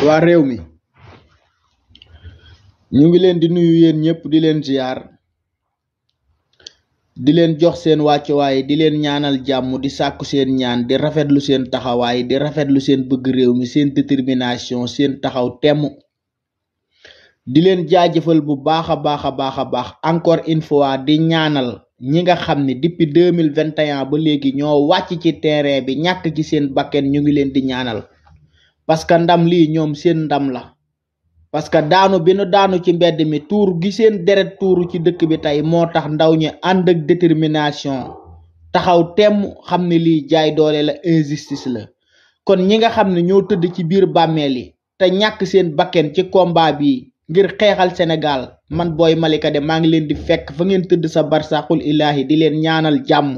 waa réew mi ñu ngi leen di nuyu yéen ñëpp di leen ziar di leen jox seen wàccuwaay di leen ñaanal jàmm di sàkku seen ñaan di rafetlu seen taxawaay di rafetlu seen bëgg réew mi seen détermination seen taxaw temm di leen jaajëfal bu baax a baax encore une fois di ñaanal ñi nga xam ne depuis 2021 ba léegi ñoo wàcc ci terrain bi ñàkk ci seen bakken ñu ngi leen di ñaanal parce que ndam lii ñoom seen ndam la parce que daanu bi nu daanu ci mbedd mi tuur gi seen deret tuuru ci dëkk bi tey moo tax ndaw ñi ànd ak détermination taxaw temm xam ne lii jaay doole la injustice la kon ñi nga xam ne ñoo tëdd ci biir bàmmeel yi te ñàkk seen bakken ci combat bi ngir xeexal Sénégal man Boy Malika de maa ngi leen di fekk fa ngeen tëdd sa barsaqul ilaahi di leen ñaanal jàmm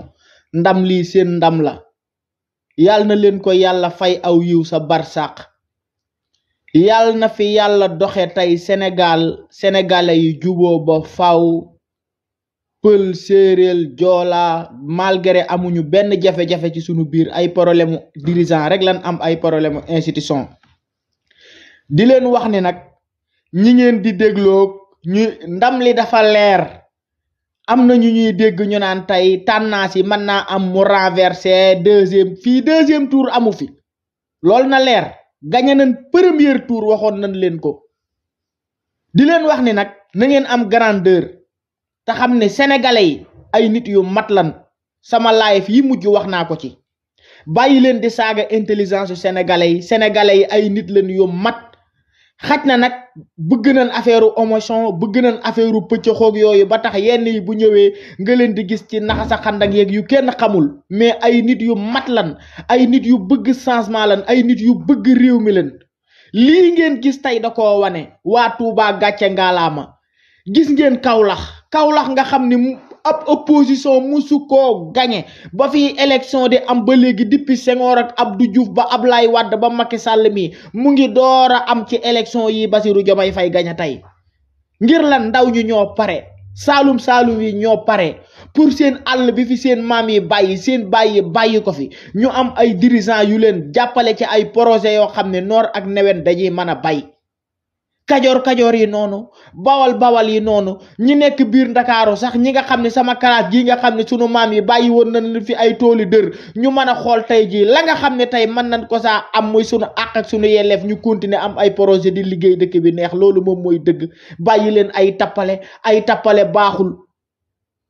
ndam lii seen ndam la yàlla na leen ko yàlla fay aw yiw sa barsaq yàlla na fi yàlla doxe tey sénégalais yi juboo ba faw pël séeréel joola malgré amuñu benn jafe-jafe ci sunu biir ay problème dirigeant rek lan am ay problème institution di leen wax ni nag ñi ngeen di dégloo ñu ndam li dafa leer am na ñu ñuy dégg ñu naan tey tendance yi mën naa am mu renversé deuxième tour amu fi loolu na leer gagné nañ premier tour waxoon nañ leen ko di leen wax ni nag na ngeen am grandeur te xam ne sénégalais yi ay nit yu mat lan sama live yi mujj wax naa ko ci bàyyi leen di saaga intelligence yu sénégalais yi ay nit leen yu mat xaj na nag bëgg nañ affaire émotion bëgg nañ affaire pëcc xoog yooyu ba tax yenn yi bu ñëwee nga leen di gis ci naxasa xandak yeeg yu kenn xamul mais ay nit yu mat lan ay nit yu bëgg changement lan ay nit yu bëgg réew mi lan lii ngeen gis tey da koo wane waa Touba gàcce ngaalaama gis ngeen Kaolack nga xam ni ab opposition musu koo gañe ba fi élection di am ba léegi depuis Senghor ak Abdou Diouf ba Ablaye Wade ba Macky Sall mi mu ngi door a am ci élection yi Bassirou Diomaye Faye gañe tey ngir lan ndaw ñu ñoo pare saalum yi ñoo pare pour seen àll bi fi seen maam yi bàyyi seen bàyyi ko fi ñu am ay dirigeants yu leen jàppale ci ay projet yoo xam ne noor ak nawet dañuy mën a bay kajoor yi noonu bawal yi noonu ñi nekk biir ndakaaru sax ñi nga xam ne sama kalaas gi nga xam ne sunu maam yi bàyyi woon nañ fi ay tooli dër ñu mën a xool tey jii la nga xam ne tey mën nañ ko saa am muy sunu àq ak sunu yelleef ñu continuer am ay projet di liggéey dëkk bi neex loolu moom mooy dëgg bàyyi leen ay tappale baaxul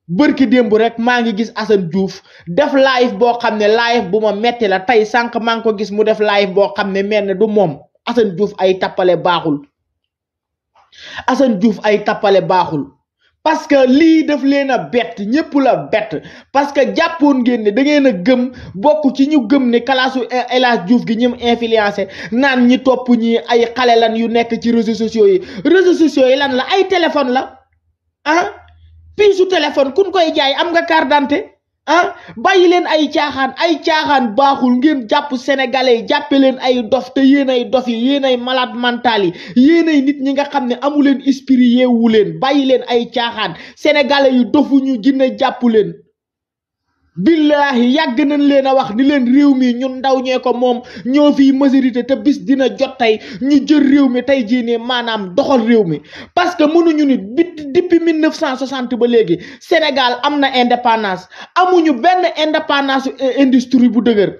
bërki démb rek maa ngi gis Assane Diouf def live boo xam ne live bu ma metti la tey sànq maa ngi ko gis mu def live boo xam ne mel ne du moom Assane Diouf ay tappale baaxul Assane Diouf ay tappale baaxul parce que lii daf leen a bett ñëpp la bett parce que jàppoon ngeen ne da ngeen a gëm bokk ci ñu gëm ne kalaasu El Hadj Diouf gi ñim influencé naan ñi topp ñi ay xale lan yu nekk ci réseaux sociaux yi lan la ay téléphone la piisu téléphone kun koy jaay am nga carte d'identité bàyyi leen ay caaxaan baaxul ngeen jàpp sénégalais yi jàppe leen ay dof te yéen ay dof yi yéen ay malade mental yi yéen ay nit ñi nga xam ne amu leen esprit yeewu leen bàyyi leen ay caaxaan sénégalais yu dofuñu jinne jàpp leen billahi yàgg nañ leen a wax ni leen réew mi ñun ndaw ñee ko moom ñoo fiy majorité te bis dina jot tey ñu jël réew mi tey jii ne maanaam doxal réew mi parce que mënuñu nit depuis 1960 ba léegi Sénégal am na indépendance amuñu benn indépendance industrie bu dëgër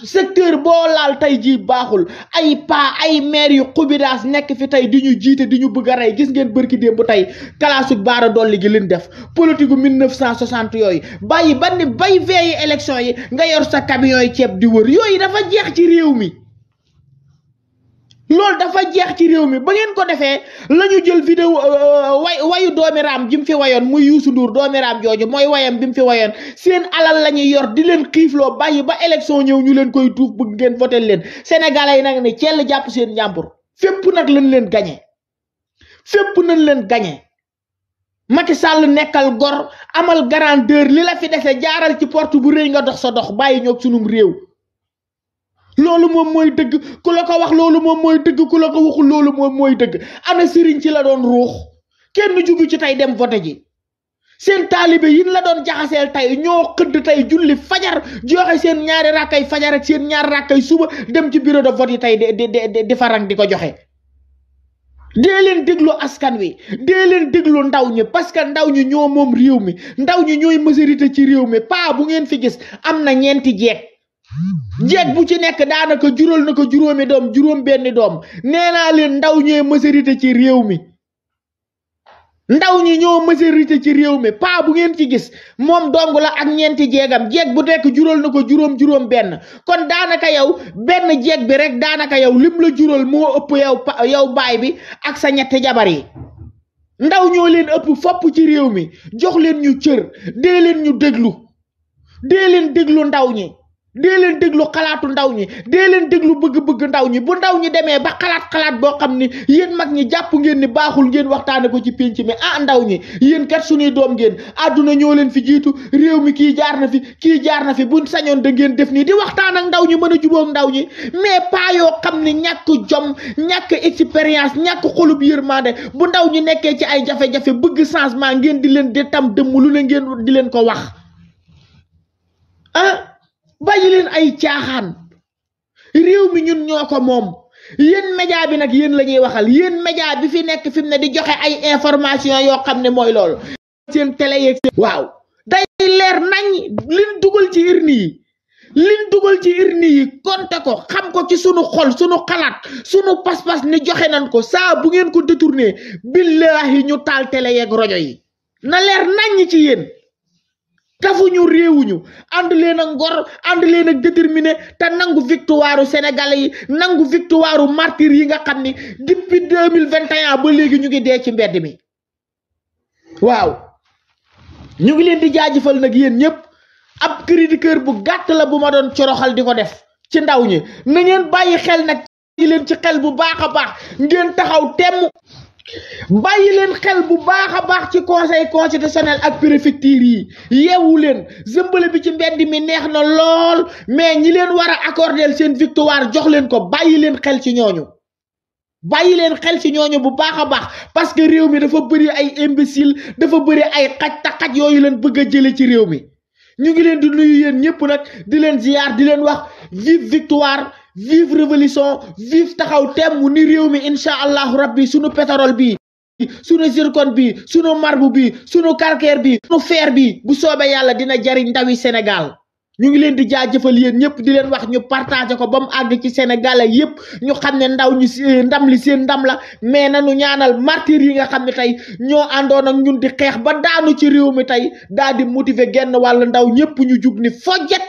secteur boo laal tey jii baaxul ay maire yu xubidaas nekk fi tey di ñu jiite di ñu bëgg a rey gis ngeen bërki démb bu tey kalaasu baara dolli gi leen def politique gu 1960 yooyu bay veille élection yi nga yor sa camion yi ceeb di wër yooyu dafa jeex ci réew mi loolu dafa jeex ci réew mi ba ngeen ko defee la ñu jël vidéo wayu doomi raam ji mu fi wayoon muy Youssou Ndour doomi raam jooju mooy wayam bi mu fi wayoon seen alal la ñuy yor di leen xiifloo bàyyi ba élection ñëw ñu leen koy tuuf bëgg ngeen voté leen sénégalais yi nag ne cell jàpp seen njàmbur fépp nag lañ leen gañe Macky Sall nekkal gor amal grandeur li la fi dese jaaral ci porte bu rëy nga dox sa dox bàyyi ñoog sunum réew loolu moom mooy dëgg ku la ko wax loolu moom mooy dëgg ku la ko waxul loolu moom mooy dëgg ana sëriñ ci la doon ruux kenn jugu ci tey dem voté ji seen taalibe yin la doon jaxaseel tey ñoo xëdd tey julli fajar joxe seen ñaari rakkay fajar ak seen ñaari rakkay suba dem ci bureau de vote yi tey di farang di ko joxe. dee leen déglu askan wi dee leen déglu ndaw ñi parce que ndaw ñi ñoo moom réew mi ndaw ñi ñooy majorité ci réew mi paa bu ngeen fi gis am na ñeenti jeeg bu ci nekk daanaka jural na ko juróomi doom juróom benni doom nee naa leen ndaw ñooy majorité ci réew mi ndaw ñi ñoo majorité ci réew mi paa bu ngeen ci gis moom dong la ak ñeenti jeegam jeeg bu nekk jural na ko juróom benn kon daanaka yow benn jeeg bi rek daanaka yow lim la jural moo ëpp yow baay bi ak sa ñetti jabar yi ndaw ñoo leen ëpp fopp ci réew mi jox leen ñu cër dee leen ñu déglu dee leen déglu ndaw ñi dee leen déglu xalaatu ndaw ñi dee leen déglu bëgg-bëgg ndaw ñi bu ndaw ñi demee ba xalaat boo xam ni yéen mag ñi jàpp ngeen ni baaxul ngeen waxtaane ko ci pénc mi ndaw ñi yéen kat suñuy doom ngeen àdduna ñoo leen fi jiitu réew mi kii jaar na fi buñ sañoon da ngeen def nii di waxtaan ak ndaw ñi mën a jubóog ndaw ñi mais pas yoo xam ni ñàkk jom ñàkk expérience ñàkk xolub yërmande bu ndaw ñi nekkee ci ay jafe-jafe bëgg changement ngeen di leen di tam dëmm lu ne ngeen di leen ko wax bàyyi leen ay caaxaan réew mi ñun ñoo ko moom yéen média bi nag yéen la ñuy waxal yéen média bi fi nekk fi mu ne di joxe ay information yoo xam ne mooy loolu seen télé yeeg waaw day leer nañ liñ dugal ci urne yi konte ko xam ko ci sunu xol sunu xalaat sunu pas-pas ni joxe nañ ko saa bu ngeen ko détourné billahi ñu taal télé yeeg rajo yi na leer nañ ci yéen kafuñu réewuñu ànd leen ak ngor ànd leen ak déterminé te nangu victoire sénégalais yi nangu victoire martyr yi nga xam ni depuis 2021 ba léegi ñu ngi dee ci mbedd mi waaw ñu ngi leen di jaajëfal nag yéen ñëpp ab critiqueur bu gàtt la bu ma doon coroxal di ko def ci ndaw ñi na ngeen bàyyi xel nag ci leen ci xel bu baax a baax ngeen taxaw temm bàyyi leen xel bu baax a baax ci conseil constitutionnel ak préfecture yi yeewu leen zëmbale bi ci mbedd mi neex na lool mais ñi leen war a accorder seen victoire jox leen ko bàyyi leen xel ci ñooñu bu baax a baax parce que réew mi dafa bëri ay imbécile dafa bëri ay xaj yooyu leen bëgg a jële ci réew mi ñu ngi leen di nuyu yéen ñëpp nag di leen ziyaar di leen wax vive victoire vive révolution vive taxaw temm ni réew mi incha allahu rabbi sunu pétrole bi sunu zircon bi sunu marbre bi sunu calcaire bi sunu fer bi bu soobee yàlla dina jariñ ndawi Sénégal ñu ngi leen di jaajëfal yéen ñëpp di leen wax ñu partagé ko ba mu àgg ci Sénégalais yëpp ñu xam ne ndaw ñi ndam li seen ndam la mais nañu ñaanal martyr yi nga xam ne tey ñoo àndoon ak ñun di xeex ba daanu ci réew mi tey daal di motiver genn wàll ndaw ñëpp ñu jug ni fojjet